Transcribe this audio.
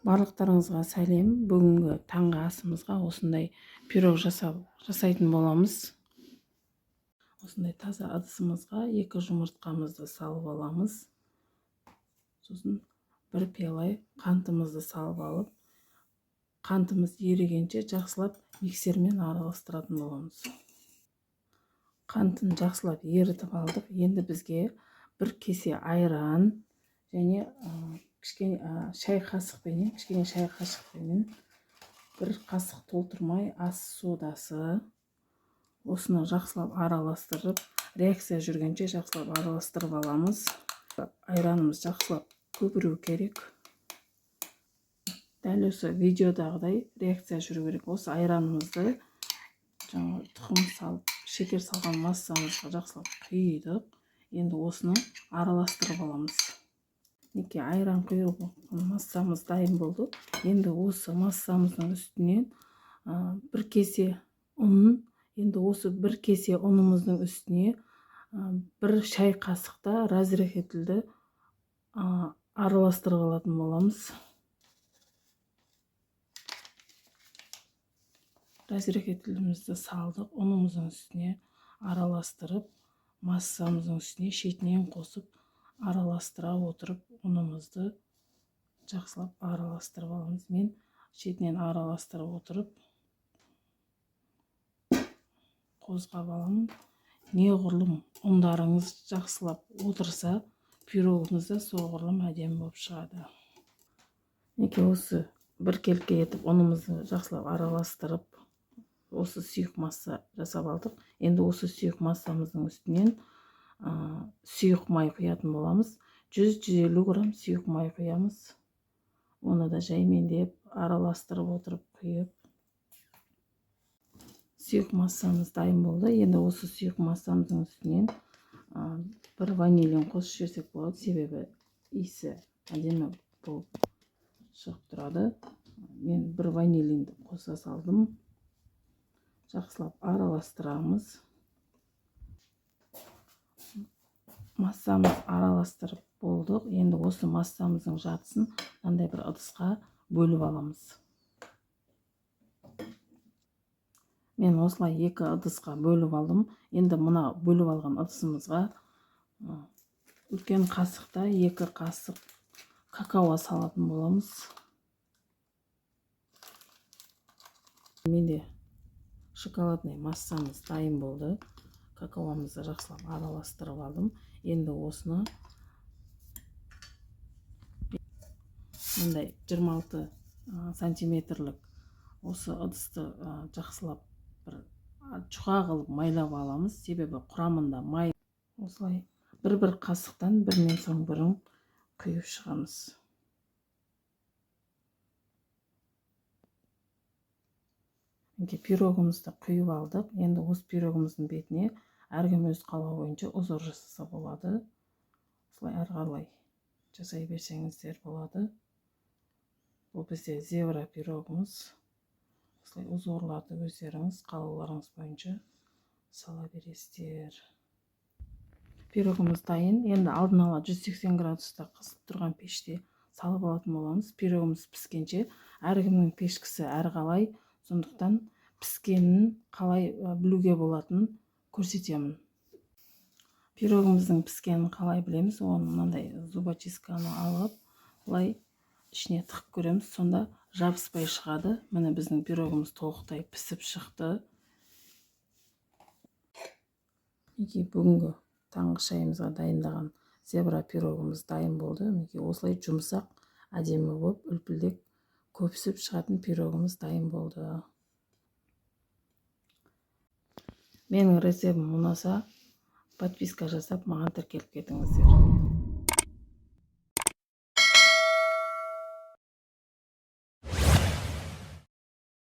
Барлықтарыңызға сәлем. Бүгінгі таңғы асымызға осындай пирог жасайтын боламыз. Осындай таза ыдысымызға 2 жұмыртқамызды салып аламыз. Сосын 1 пиала қантымызды салып алып, қантымыз ерігенше жақсылап миксермен араластыратын боламыз. Қантын жақсылап ерітіп алдық. Енді бізге 1 кесе айран және кішкене шай қасықпенен, кішкене шай қасықпенен 1 қасық толтырмай ас содасы. Осыны жақсылап араластырып, реакция жүргенше жақсылап араластырып аламыз. Айранымыз жақсылап көпіру керек. Дәл осы видеодағыдай реакция жүру керек. Осы айранымызды жаңа тұқым салып, шекер салған массамызға жақсылап құйдық. Енді осыны араластырып аламыз. Мінекей айран құйылып массамыз дайын болды. Енді осы массамыздың үстінен 1 кесе ұн, енді осы 1 кесе ұнымыздың үстіне 1 шай қасықта разрыхлительді араластырып алатын боламыз. Разрыхлителімізді салдық, ұнымыздың үстіне араластырып, массамыздың үстіне шетінен қосып араластыра отырып ұнымызды жақсылап араластырып аламыз. Мен шетінен араластырып отырып қозғап аламын. Неғұрлым ұндарыңыз жақсылап отырса, пирогымыз да соғұрлым әдемі болып шығады. Мінекей осы біркелкі етіп ұнымызды жақсылап араластырып, осы сұйық масса жасап алдық. Енді осы сұйық массамыздың үстінен сұйық май құятын боламыз. 100-150 грамм сұйық май құямыз. Оны да жаймендеп араластырып отырып құйып, сұйық массамыз дайын болды. Енді осы сұйық массамыздың үстінен 1 ванилин қосып жіберсек болады, себебі иісі әдемі болып шығып тұрады. Мен 1 ванилинді қоса салдым. Жақсылап араластырамыз. Массамыз араластырып болдық. Енді осы массамыздың жартысын мынандай бір ыдысқа бөліп аламыз. Мен осылай 2 ыдысқа бөліп алдым. Енді мына бөліп алған ыдысымызға үлкен қасықта 2 қасық какао салатын боламыз. Менде шоколадный массамыз дайын болды. Какаомызды жақсылап араластырып алдым. Енді осыны мындай 26 сантиметрлік осы ыдысты жақсылап бір жұқа қылып майлап аламыз, себебі құрамында май. Осылай бір-бір қасықтан бірінен соң бірін құйып шығамыз. Мінекей пирогымызды құйып алдық. Енді осы пирогымыздың бетіне әркім өз қалауы бойынша узор жасаса болады. Осылай әрі қарай жасай берсеңіздер болады. Бұл бізде зебра пирогымыз. Осылай узорларды өздеріңіз қалауларыңыз бойынша сала бересіздер. Пирогымыз дайын. Енді алдын ала 180 градуста қызып тұрған пеште салып алатын боламыз. Пирогымыз піскенше әркімнің пешкісі әрқалай, сондықтан піскенін қалай білуге болатынын көрсетемін. Пирогымыздың піскенін қалай білеміз? Оны мынандай зубочистканы алып, былай ішіне тығып көреміз, сонда жабыспай шығады. Міне біздің пирогымыз толықтай пісіп шықты. Мінекей бүгінгі таңғы шайымызға дайындаған зебра пирогымыз дайын болды. Мінекей осылай жұмсақ, әдемі болып, үлпілдек көпсіп шығатын пирогымыз дайын болды. Менің рецептім ұнаса, подписка жасап, маған тіркеліп кетіңіздер.